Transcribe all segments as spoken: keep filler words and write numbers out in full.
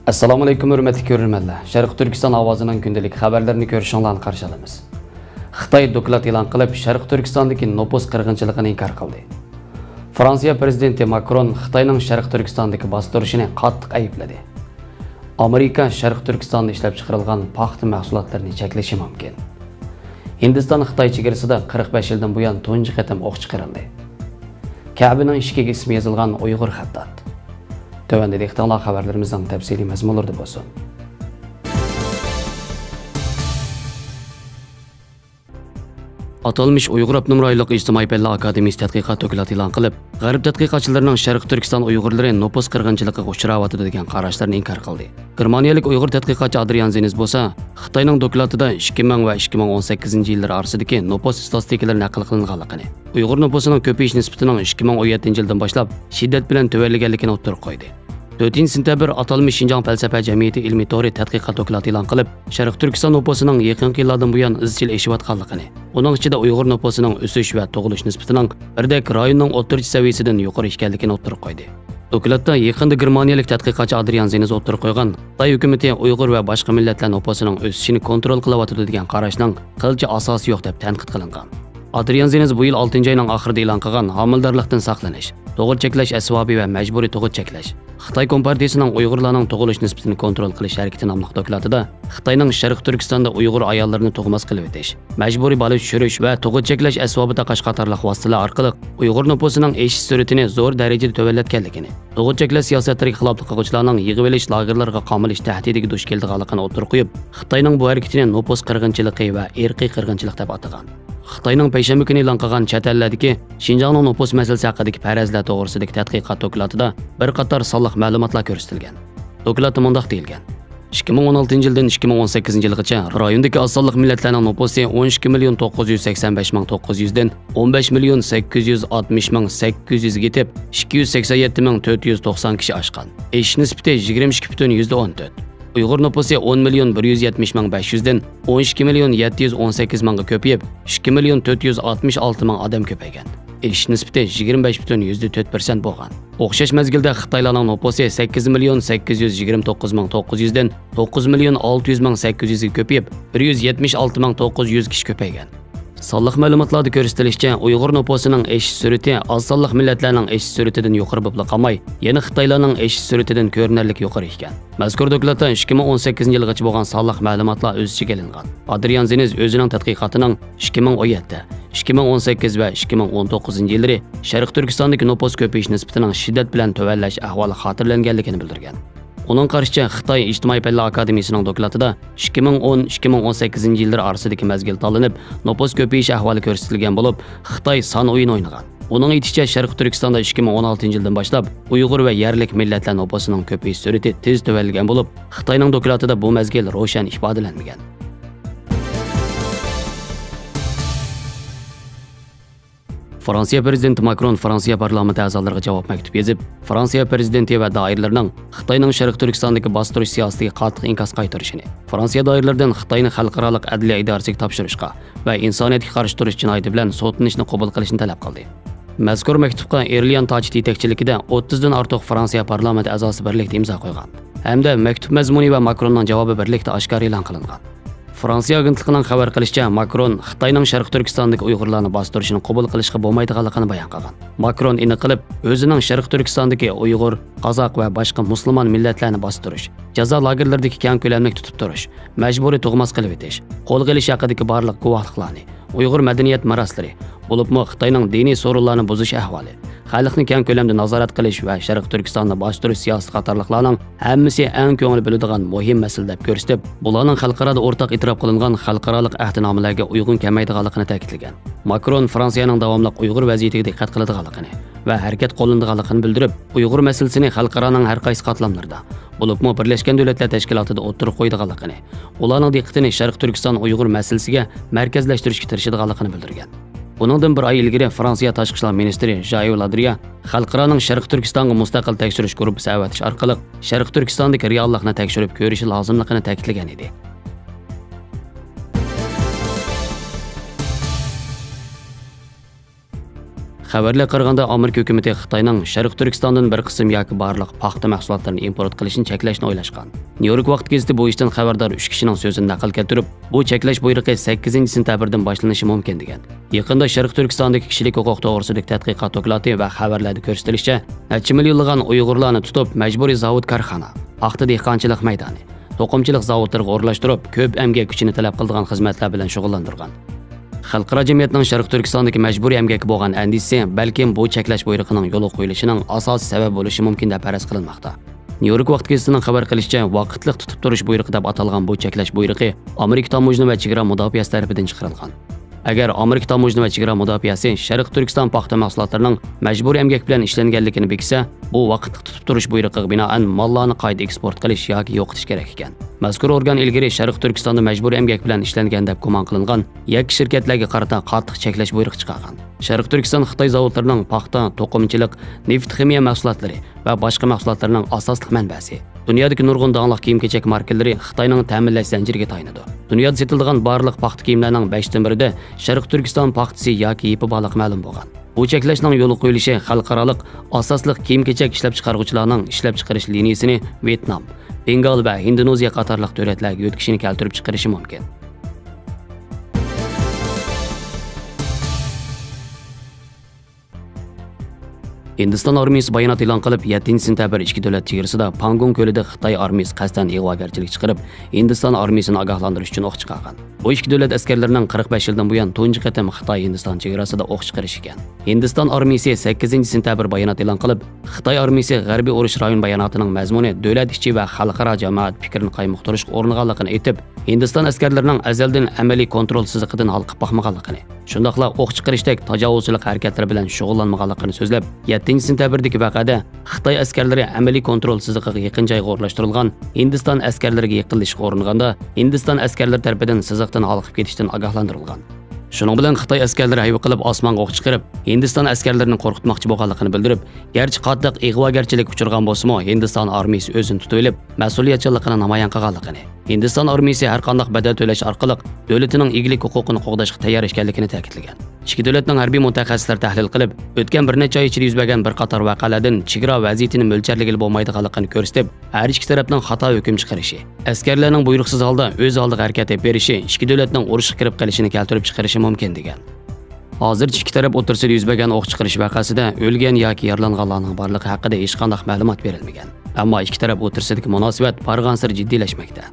ئەسسالامۇئەلەيكۇم، ھۆرمەتلىك كۆرۈرمەنلەر. شەرقىي تۈركىستان ئاۋازىنىڭ كۈندىلىك خەۋەرلىرىنى كۆرۈشۈڭلارنى قارشى ئالىمىز. خىتاي دوكلات ئېلان قىلىپ، شەرقىي تۈركىستاندىكى نوپۇس قىرغىنچىلىقىنى ئىنكار قىلدى. فرانسىيە پىرېزىدېنتى ماكرون خىتاينىڭ شەرقىي تۈركىستاندىكى باستۇرۇشىنى قاتتىق ئەيىبلىدى. ئامېرىكا شەرقىي تۈركىستاندا ئىشلەپچىقىرىلغان پاختا مەھسۇلاتلىرىنى چەكلىشى مۇمكىن. ھىندىستان-خىتاي چېگرىسىدا قىرىق بەش يىلدىن بۇيان تۇنجى قېتىم ئوق چىقىرىلدى. كەبىنىڭ ئىشىكىگە ئىسمى يېزىلغان ئۇيغۇر خەتتات. تۆۋەندە دىققىتىڭلار خەۋەرلىرىمىزنىڭ تەپسىلىي مەزمۇنلىرىدا بولسۇن. ئاتالمىش ئۇيغۇر ئاپتونوم رايونلۇق ئىجتىمائىي پەنلەر ئاكادېمىيىسى تەتقىقات دوكلاتى ئېلان قىلىپ، غەرب تەتقىقاتچىلىرىنىڭ شەرقىي تۈركىستان ئۇيغۇرلىرى نوپۇس قىرغىنچىلىقىغا ئۇچراۋاتىدۇ دېگەن قاراشلىرىنى ئىنكار قىلدى. گېرمانىيەلىك ئۇيغۇر تەتقىقاتچى ئادرىيان زېنز بولسا، خىتاينىڭ دوكلاتىدا ئىككى مىڭ ۋە ئىككى مىڭ ئون سەككىزىنچى يىللىرى ئارىسىدىكى نوپۇس ئىستاتىستىكىلىرى نەقىل قىلىنغانلىقىنى، ئۇيغۇر نوپۇسىنىڭ كۆپىيىش نىسبىتىنىڭ ئىككى مىڭ ئون يەتتىنچى يىلدىن باشلاپ شىددەت بىلەن تۆۋەنلىگەنلىكىنى ئوتتۇرىغا قويدى. تۆتىنچى سېنتەبىر ئاتالمىش شىنجاڭ پەلسەپە جەمئىيىتى ئىلمىي تورى تەتقىقات دوكلاتى ئېلان قىلىپ، شەرقىي تۈركىستان نوپۇسىنىڭ يېقىنقى يىللاردىن بۇيان ئىزچىل ئېشىۋاتقانلىقىنى، ئۇنىڭ ئىچىدە ئۇيغۇر نوپۇسىنىڭ ئۆسۈش ۋە تۇغۇلۇش نىسبىتىنىڭ بىردەك رايوننىڭ ئوتتۇرىچە سەۋىيەسىدىن يۇقىرى ئىكەنلىكىنى ئوتتۇرىغا قويدى. دوكلاتتا يېقىندا گېرمانىيەلىك تەتقىقاتچى ئادرىيان زېنز ئوتتۇرىغا قويغان خىتاي ھۆكۈمىتى ئۇيغۇر ۋە باشقا مىللەتلەر نوپۇسىنىڭ ئۆسۈشىنى كونترول قىلىۋاتىدۇ دېگەن قاراشنىڭ قىلچە ئاساسى يوق دەپ تەنقىد قىلىنغان. ئادرىيان زېنز بۇ يىل ئالتىنچى ئاينىڭ ئاخىرىدا ئېلان قىلغان ھامىلىدارلىقتىن ساقلىنىش، تۇغۇت چەكلەش ئەسۋابى ۋە مەجبۇرىي تۇغۇت چەكلەش، خىتاي كومپارتىيىسىنىڭ ئۇيغۇرلارنىڭ تۇغۇلۇش نىسبىتىنى كونترول قىلىش ھەرىكىتى ناملىق دوكلاتىدا خىتاينىڭ شەرقىي تۈركىستاندا ئۇيغۇر ئاياللىرىنى تۇغماس قىلىۋېتىش، مەجبۇرىي بالا چۈشۈرۈش ۋە تۇغۇت چەكلەش ئەسۋابى تاقاش قاتارلىق ۋاسىتىلەر ئارقىلىق ئۇيغۇر نوپۇسىنىڭ ئېشىش سۈرئىتىنى زور دەرىجىدە تۆۋەنلەتكەنلىكىنى، تۇغۇت چەكلەش سىياسەتلىرىگە خىلاپلىق قىلغۇچىلارنىڭ يىغىۋېلىش لاگېرلىرىغا قامىلىش تەھدىتىگە دۇچ كېلىدىغانلىقىنى ئوتتۇرىغا قويۇپ، خىتاينىڭ بۇ ھەرىكىتىنى نوپۇس قىرغىنچىلىقى ۋە ئىرقىي قىرغىنچىلىق دەپ ئاتىغان. خىتاينىڭ پەيشەنبە كۈنى ئېلان قىلغان چەت ئەللەردىكى شىنجاڭنىڭ نوپۇس مەسىلىسى ھەققىدىكى پەرەزلەر توغرىسىدىكى تەتقىقات دوكلاتىدا بىر قاتار سانلىق مەلۇماتلار كۆرسىتىلگەن. دوكلاتتا مۇنداق دېيىلگەن: ئىككى مىڭ ئون ئالتىنچى يىلدىن ئىككى مىڭ ئون سەككىزىنچى يىلغىچە رايوندىكى ئاز سانلىق مىللەتلەرنىڭ نوپۇسى ئون ئىككى مىليون توققۇز يۈز سەكسەن بەش مىڭ توققۇز يۈزدىن ئون بەش مىليون سەككىز يۈز ئاتمىش مىڭ سەككىز يۈزگە يېتىپ، ئىككى يۈز سەكسەن يەتتە مىڭ تۆت يۈز توقسان كىشى ئاشقان. ئېشىش نىسبىتى يىگىرمە ئىككى پۈتۈن يۈزدە ئون تۆت. ئۇيغۇر نوپۇسى ئون مىليون بىر يۈز يەتمىش مىڭ بەش يۈزدىن ئون ئىككى مىليون يەتتە يۈز ئون سەككىز مىڭغا كۆپىيىپ، ئىككى مىليون تۆت يۈز ئاتمىش ئالتە مىڭ ئادەم كۆپەيگەن. ئېشىش نىسبىتى يىگىرمە بەش پۈتۈن يۈزدە تۆت پىرسەنت بولغان. ئوخشاش مەزگىلدە خىتايلارنىڭ نوپۇسى سەككىز مىليون سەككىز يۈز يىگىرمە توققۇز مىڭ توققۇز يۈزدىن توققۇز مىليون ئالتە يۈز مىڭ سەككىز يۈزگە كۆپىيىپ، بىر يۈز يەتمىش ئالتە مىڭ توققۇز يۈز كىشى كۆپەيگەن. سانلىق مەلۇماتلاردا كۆرسىتىلىشىچە، ئۇيغۇر نوپۇسىنىڭ ئېشىش سۈرئىتى ئاز سانلىق مىللەتلەرنىڭ ئېشىش سۈرئىتىدىن يۇقىرى بولۇپلا قالماي، يەنە خىتايلارنىڭ ئېشىش سۈرئىتىدىن كۆرۈنەرلىك يۇقىرى ئىكەن. مەزكۇر دوكلاتتا ئىككى مىڭ ئون سەككىزىنچى يىلغىچە بولغان سانلىق مەلۇماتلار ئۆز ئىچىگە ئېلىنغان. ئادرىيان زېنز ئۆزىنىڭ تەتقىقاتىنىڭ ئىككى مىڭ ئون يەتتە، ئىككى مىڭ ئون سەككىز ۋە ئىككى مىڭ ئون توققۇزىنچى يىللىرى شەرقىي تۈركىستاندىكى نوپۇس كۆپىيىش نىسبىتىنىڭ شىددەت بىلەن تۆۋەنلەش ئەھۋالى خاتىرىلەنگەنلىكىنى بىلدۈرگەن. ئۇنىڭغا قارىشىچە، خىتاي ئىجتىمائىي پەنلەر ئاكادېمىيىسىنىڭ دوكلاتىدا ئىككى مىڭ ئون، ئىككى مىڭ ئون سەككىزىنچى يىللىرى ئارىسىدىكى مەزگىل تاللىنىپ، نوپۇس كۆپىيىش ئەھۋالى كۆرسىتىلگەن بولۇپ، خىتاي سان ئويۇنى ئوينىغان. ئۇنىڭ ئېيتىشىچە، شەرقىي تۈركىستاندا ئىككى مىڭ ئون ئالتىنچى يىلدىن باشلاپ ئۇيغۇر ۋە يەرلىك مىللەتلەر نوپۇسىنىڭ كۆپىيىش سۈرئىتى تېز تۆۋەنلىگەن بولۇپ، خىتاينىڭ دوكلاتىدا بۇ مەزگىل روشەن ئىپادىلەنمىگەن. فرانسىيە پىرېزىدېنتى ماكرون فرانسىيە پارلامېنتى ئەزالىرىغا جاۋاب مەكتۇپ يېزىپ، فرانسىيە پىرېزىدېنتى ۋە دائىرىلىرىنىڭ خىتاينىڭ شەرقىي تۈركىستاندىكى باستۇرۇش سىياسىتىگە قاتتىق ئىنكاس قايتۇرۇشىنى، فرانسىيە دائىرىلىرىدىن خىتاينى خەلقئارالىق ئەدلىيە ئىدارىسىگە تاپشۇرۇشقا ۋە ئىنسانىيەتكە قارشى تۇرۇش جىنايىتى بىلەن سوتلىنىشنى قوبۇل قىلىشنى تەلەپ قىلدى. مەزكۇر مەكتۇپقا ئېرليان تاچىت يېتەكچىلىكىدە ئوتتۇزدىن ئارتۇق فرانسىيە پارلامېنت ئەزاسى بىرلىكتە ئىمزا قويغان ھەمدە مەكتۇپ مەزمۇنى ۋە ماكروننىڭ جاۋابى بىرلىكتە ئاشكارا ئېلان قىلىنغان. فرانسىيە ئاگېنتلىقىنىڭ خەۋەر قىلىشىچە، ماكرون خىتاينىڭ شەرقىي تۈركىستاندىكى ئۇيغۇرلارنى باستۇرۇشىنى قوبۇل قىلىشقا بولمايدىغانلىقىنى بايان قىلغان. ماكرون ئېنىق قىلىپ، ئۆزىنىڭ شەرقىي تۈركىستاندىكى ئۇيغۇر، قازاق ۋە باشقا مۇسۇلمان مىللەتلەرنى باستۇرۇش، جازا لاگېرلىرىدىكى كەڭ كۆلەملىك تۇتۇپ تۇرۇش، مەجبۇرىي تۇغماس قىلىۋېتىش، قولغا ئېلىش ھەققىدىكى بارلىق گۇۋاھلىقلارنى، ئۇيغۇر مەدەنىيەت مىراسلىرى، بولۇپمۇ خىتاينىڭ دىنىي سورۇنلارنى بۇزۇش ئەھۋالى، خەلقنى كەڭ كۆلەمدە نازارەت قىلىش ۋە شەرقىي تۈركىستاننى باستۇرۇش سىياسىتى قاتارلىقلارنىڭ ھەممىسى ئەڭ كۆڭۈل بۆلىدىغان مۇھىم مەسىلە دەپ كۆرسىتىپ، بۇلارنىڭ خەلقئارادا ئورتاق ئېتىراپ قىلىنغان خەلقئارالىق ئەھدىنامىلەرگە ئۇيغۇن كەلمەيدىغانلىقىنى تەكىتلىگەن. ماكرون فرانسىيەنىڭ داۋاملىق ئۇيغۇر ۋەزىيىتىگە دىققەت قىلىدىغانلىقىنى ۋە ھەرىكەت قوللىنىدىغانلىقىنى بىلدۈرۈپ، ئۇيغۇر مەسىلىسىنى خەلقئارانىڭ ھەر قايسى قاتلاملىرىدا، بولۇپمۇ بىرلەشكەن دۆلەتلەر تەشكىلاتىدا ئوتتۇرىغا قويىدىغانلىقىنى، ئۇلارنىڭ دىققىتىنى شەرقىي تۈركىستان ئۇيغۇر مەسىلىسىگە مەركەزلەشتۈرۈشكە تىرىشىدىغانلىقىنى بىلدۈرگەن. بۇنىڭدىن بىر ئاي ئىلگىرى فرانسىيە تاشقى ئىشلار مىنىستىرى ژايو لادرىيا خەلقئارانىڭ شەرقىي تۈركىستانغا مۇستەقىل تەكشۈرۈش گۇرۇپپىسى ئەۋەتىش ئارقىلىق شەرقىي تۈركىستاندىكى رېئاللىقنى تەكشۈرۈپ كۆرۈشى لازىملىقىنى تەكىتلىگەن ئىدى. خەۋەرلەرگە قارىغاندا، ئامېرىكا ھۆكۈمىتى خىتاينىڭ شەرقىي تۈركىستاندىن بىر قىسىم ياكى بارلىق پاختا مەھسۇلاتلىرىنى ئىمپورت قىلىشنى چەكلەشنى ئويلاشقان. نيۇ يورك ۋاقتى گېزىتى بۇ ئىشتىن خەۋەردار ئۈچ كىشىنىڭ سۆزىنى نەقىل كەلتۈرۈپ، بۇ چەكلەش بۇيرۇقى سەككىزىنچى سېنتەبىردىن باشلىنىشى مۇمكىن، دېگەن. يېقىندا شەرقىي تۈركىستاندىكى كىشىلىك ھوقۇق توغرىسىدىكى تەتقىقات دوكلاتى ۋە خەۋەرلەردە كۆرسىتىلىشىچە، نەچچە مىليونلىغان ئۇيغۇرلارنى تۇتۇپ، مەجبۇرىي زاۋۇت، كارخانا، پاختا دېھقانچىلىق مەيدانى، توقۇمىچىلىق زاۋۇتلىرىغا ئورۇنلاشتۇرۇپ، كۆپ ئەمگەك كۈچىنى تەلەپ قىلىدىغان خىزمەتلەر بىلەن شۇغۇللاندۇرغان. خەلقئارا جەمئىيەتنىڭ شەرقىي تۈركىستاندىكى مەجبۇرىي ئەمگەككە بولغان ئەندىشىسى بەلكىم بۇ چەكلەش بۇيرۇقىنىڭ يولغا قويۇلۇشىنىڭ ئاساسىي سەۋەبى بولۇشى مۇمكىن دەپ پەرەز قىلىنماقتا. نيۇ يورك ۋاقتى گېزىتىنىڭ خەۋەر قىلىشىچە، ۋاقىتلىق تۇتۇپ تۇرۇش بۇيرۇقى دەپ ئاتالغان بۇ چەكلەش بۇيرۇقى ئامېرىكا تاموژنا ۋە چېگرا مۇداپىئەسى تەرىپىدىن چىقىرىلغان. ئەگەر ئامېرىكا تاموژنا ۋە چېگرا مۇداپىئەسى شەرقىي تۈركىستان پاختا مەھسۇلاتلىرىنىڭ مەجبۇرىي ئەمگەك بىلەن ئىشلەنگەنلىكىنى بېكىتسە، بۇ ۋاقىتلىق تۇتۇپ تۇرۇش بۇيرۇقىغا بىنائەن ماللارنى قايتا ئېكسپورت قىلىش ياكى يوقىتىش كېرەك ئىكەن. مەزكۇر ئورگان ئىلگىرى شەرقىي تۈركىستاندا مەجبۇرىي ئەمگەك بىلەن ئىشلەنگەن دەپ گۇمان قىلىنغان يەككە شىركەتلەرگە قارىتا قاتتىق چەكلەش بۇيرۇقى چىقارغان. شەرقىي تۈركىستان خىتاي زاۋۇتلىرىنىڭ پاختا، توقۇمىچىلىق، نېفىت خىمىيە مەھسۇلاتلىرى ۋە باشقا مەھسۇلاتلىرىنىڭ ئاساسلىق مەنبەسى. دۇنيادىكى نۇرغۇن داڭلىق كىيىم-كېچەك ماركىلىرى خىتاينىڭ تەمىنلەش زەنجىرىگە تايىنىدۇ. دۇنيادا سېتىلىدىغان بارلىق پاختا كىيىملەرنىڭ بەشتىن بىرىدە شەرقىي تۈركىستان پاختىسى ياكى يىپى بارلىقى مەلۇم بولغان. بۇ چەكلەشنىڭ يولغا قويۇلۇشى خەلقئارالىق ئاساسلىق كىيىم-كېچەك ئىشلەپچىقارغۇچىلارنىڭ ئىشلەپچىقىرىش لىنىيىسىنى ۋيېتنام، بېنگال ۋە ھىندونېزىيە قاتارلىق دۆلەتلەرگە يۆتكىشىنى كەلتۈرۈپ چىقىرىشى مۇمكىن. ھىندىستان ئارمىيىسى بايانات ئېلان قىلىپ، يەتتىنچى سېنتەبىر ئىككى دۆلەت چېگرىسىدا پاڭگونگ كۆلىدە خىتاي ئارمىيىسى قەستەن ئىغۋاگەرچىلىك چىقىرىپ، ھىندىستان ئارمىيىسىنى ئاگاھلاندۇرۇش ئۈچۈن ئوق چىقارغان. بۇ ئىككى دۆلەت ئەسكەرلىرىنىڭ قىرىق بەش يىلدىن بۇيان تۇنجى قېتىم خىتاي-ھىندىستان چېگراسىدا ئوق چىقىرىشى ئىكەن. ھىندىستان ئارمىيىسى سەككىزىنچى سېنتەبىر بايانات ئېلان قىلىپ، خىتاي ئارمىيىسى غەربىي ئۇرۇش رايون باياناتىنىڭ مەزمۇنى دۆلەت ئىچى ۋە خەلقئارا جامائەت پىكرىنى قايمۇقتۇرۇشقا ئۇرۇنغانلىقىنى ئېيتىپ، ھىندىستان ئەسكەرلىرىنىڭ ئەزەلدىن ئەمەلىي كونترول سىزىقىدىن ھالقىپ باقمىغانلىقىنى، شۇنداقلا ئوق چىقىرىشتەك تاجاۋۇزچىلىق ھەرىكەتلىرى بىلەن شۇغۇللانمىغانلىقىنى سۆزلەپ، يەتتىنچى سېنتەبىردىكى ۋەقەدە خىتاي ئەسكەرلىرى ئەمەلىي كونترول سىزىقىغا يېقىن جايغا ئورۇنلاشتۇرۇلغان ھىندىستان ئەسكەرلىرىگە يېقىنلىشىشقا ئۇرۇنغاندا، ھىندىستان ئەسكەرلىرى تەرىپىدىن سىزىقتىن ھالقىپ كېتىشتىن ئاگاھلاندۇرۇلغان. شۇنىڭ بىلەن خىتاي ئەسكەرلىرى ھەيۋە قىلىپ، ئاسمانغا ئوق چىقىرىپ، ھىندىستان ئەسكەرلىرىنى قورقۇتماقچى بولغانلىقىنى بىلدۈرۈپ، گەرچە قاتتىق ئىغۋاگەرچىلىككە ئۇچرىغان بولسىمۇ، ھىندىستان ئارمىيىسى ئۆزىنى تۇتۇۋېلىپ، مەسئۇلىيەتچانلىقىنى نامايان قىلغانلىقىنى، ھىندىستان ئارمىيىسى ھەر قانداق بەدەل تۆلەش ئارقىلىق دۆلىتىنىڭ ئىگىلىك ھوقۇقىنى قوغداشقا تەييار ئىكەنلىكىنى تەكىتلىگەن. ئىككى دۆلەتنىڭ ھەربىي مۇتەخەسسىسلىرى تەھلىل قىلىپ، ئۆتكەن بىر نەچچە ئاي ئىچىدە يۈز بەرگەن بىر قاتار ۋەقەلەردىن چېگرا ۋەزىيىتىنى مۆلچەرلىگىلى بولمايدىغانلىقىنى كۆرسىتىپ، ھەر ئىككى تەرەپنىڭ خاتا ھۆكۈم چىقىرىشى، ئەسكەرلەرنىڭ بۇيرۇقسىز ھالدا ئۆز ھالىغا ھەرىكەت ئېلىپ بېرىشى ئىككى دۆلەتنىڭ ئۇرۇشقا كىرىپ قېلىشىنى كەلتۈرۈپ چىقىرىشى مۇمكىن، دېگەن. ھازىرچە ئىككى تەرەپ ئوتتۇرىسىدا يۈز بەرگەن ئوق چىقىرىش ۋەقەسىدە ئۆلگەن ياكى يارىلانغانلارنىڭ بارلىقى ھەققىدە ھېچقانداق مەلۇمات بېرىلمىگەن. ئەمما ئىككى تەرەپ ئوتتۇرىسىدىكى مۇناسىۋەت بارغانسېرى جىددىيلەشمەكتە.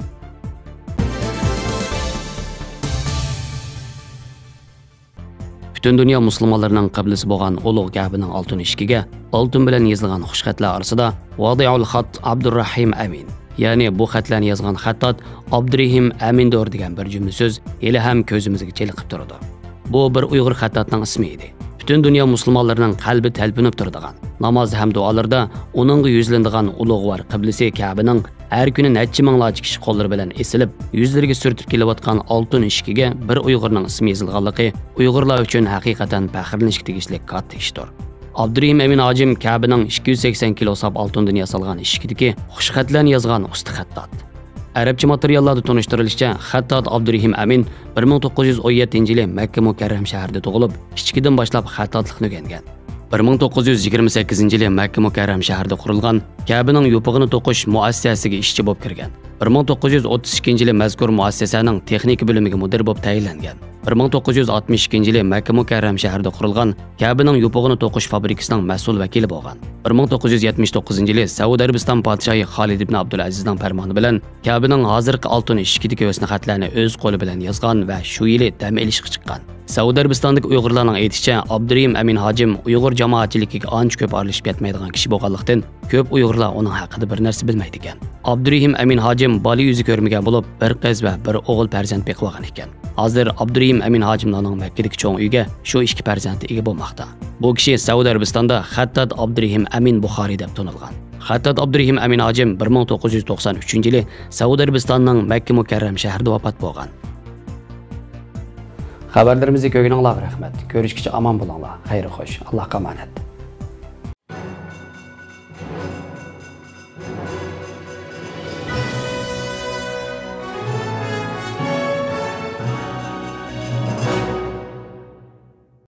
پۈتۈن دۇنيا مۇسۇلمانلىرىنىڭ قىبلىسى بولغان ئۇلۇغ كەبىنىڭ ئالتۇن ئىشىكىگە ئالتۇن بىلەن يېزىلغان خۇش خەتلەر ئارىسىدا ۋادىئۇل خەت ئابدۇررەھىم ئەمىن، يەنى بۇ خەتلەرنى يازغان خەتتات ئابدۇرېھىم ئەمىندۇر دېگەن بىر جۈملە سۆز ھېلىھەم كۆزىمىزگە چېلىقىپ تۇرىدۇ. بۇ بىر ئۇيغۇر خەتتاتنىڭ ئىسمى ئىدى. پۈتۈن دۇنيا مۇسۇلمانلىرىنىڭ قەلبى تەلپۈنۈپ تۇرىدىغان، ناماز ھەم دۇئالىرىدا ئۇنىڭغا يۈزلىنىدىغان ئۇلۇغۋار قىبلىسى كەبىنىڭ ھەر كۈنى نەچچە مىڭلارچە كىشى قوللىرى بىلەن ئېسىلىپ، يۈزلىرىگە سۈرتۈپ كېلىۋاتقان ئالتۇن ئىشىكىگە بىر ئۇيغۇرنىڭ ئىسمى يېزىلغانلىقى ئۇيغۇرلار ئۈچۈن ھەقىقەتەن پەخىرلىنىشكە تېگىشلىك كاتتا ئىشتۇر. ئابدۇرېھىم ئەمىن ھاجىم كەبىنىڭ ئىككى يۈز سەكسەن كىلو ساپ ئالتۇندىن ياسالغان ئىشىكىدىكى خۇش خەتلەرنى يازغان ئۇستا خەتتات. ئەرەبچە ماتېرىياللاردا تونۇشتۇرۇلۇشىچە، خەتتات ئابدۇرېھىم ئەمىن بىر مىڭ توققۇز يۈز ئون يەتتىنچى يىلى مەككە مۇكەررەم شەھىرىدە تۇغۇلۇپ، كىچىكىدىن باشلاپ خەتتاتلىقنى ئۆگەنگەن. بىر مىڭ توققۇز يۈز يىگىرمە سەككىزىنچى يىلى مەككە مۇكەررەم شەھىرىدە قۇرۇلغان كەبىنىڭ يوپۇقىنى توقۇش مۇئەسسەسىگە ئىشچى بولۇپ كىرگەن. بىر مىڭ توققۇز يۈز ئوتتۇز ئىككىنچى يىلى مەزكۇر مۇئەسسەسەنىڭ تېخنىكا بۆلۈمىگە مۇدىر بولۇپ تەيىنلەنگەن. بىر مىڭ توققۇز يۈز ئاتمىش ئىككىنچى يىلى مەككە مۇكەررەم شەھىرىدە قۇرۇلغان كەبىنىڭ يوپۇقىنى توقۇش فابرىكىسىنىڭ مەسئۇل ۋەكىلى بولغان. بىر مىڭ توققۇز يۈز يەتمىش توققۇزىنچى يىلى سەئۇدى ئەرەبىستان پادىشاھى خالىد ئىبن ئابدۇلئەزىزنىڭ پەرمانى بىلەن كەبىنىڭ ھازىرقى ئالتۇن ئىشىكىدىكى ھۆسن خەتلەرنى ئۆز قولى بىلەن يازغان ۋە شۇ يىلى دەم ئېلىشقا چىققان. سەئۇدى ئەرەبىستاندىكى ئۇيغۇرلارنىڭ ئېيتىشىچە، ئابدۇرېھىم ئەمىن ھاجىم ئۇيغۇر جامائەتچىلىكىگە ئانچە كۆپ ئارىلىشىپ يەتمەيدىغان كىشى بولغانلىقتىن، كۆپ ئۇيغۇرلار ئۇنىڭ ھەققىدە بىر نەرسە بىلمەيدىكەن. ئابدۇرېھىم ئەمىن ھاجىم بالا يۈزى كۆرمىگەن بولۇپ، بىر قىز ۋە بىر ئوغۇل پەرزەنت بېقىۋالغان ئىكەن. ھازىر ئابدۇرېھىم ئەمىن ھاجىمنىڭ مەككىدىكى چوڭ ئۆيىگە شۇ ئىككى پەرزەنتى ئىگە بولماقتا. بۇ كىشى سەئۇدى ئەرەبىستاندا خەتتات ئابدۇرېھىم ئەمىن بۇخارىي دەپ تونۇلغان. خەتتات ئابدۇرېھىم ئەمىن ھاجىم بىر مىڭ توققۇز يۈز توقسان ئۈچىنچى يىلى سەئۇدى ئەرەبىستاننىڭ مەككە مۇكەررەم شەھىرىدە ۋاپات بولغان. خەۋەرلىرىمىزنى كۆرگىنىڭلارغا رەھمەت. كۆرۈشكىچە ئامان بولۇڭلار. خەير خوش. ئاللاھقا ئامانەت.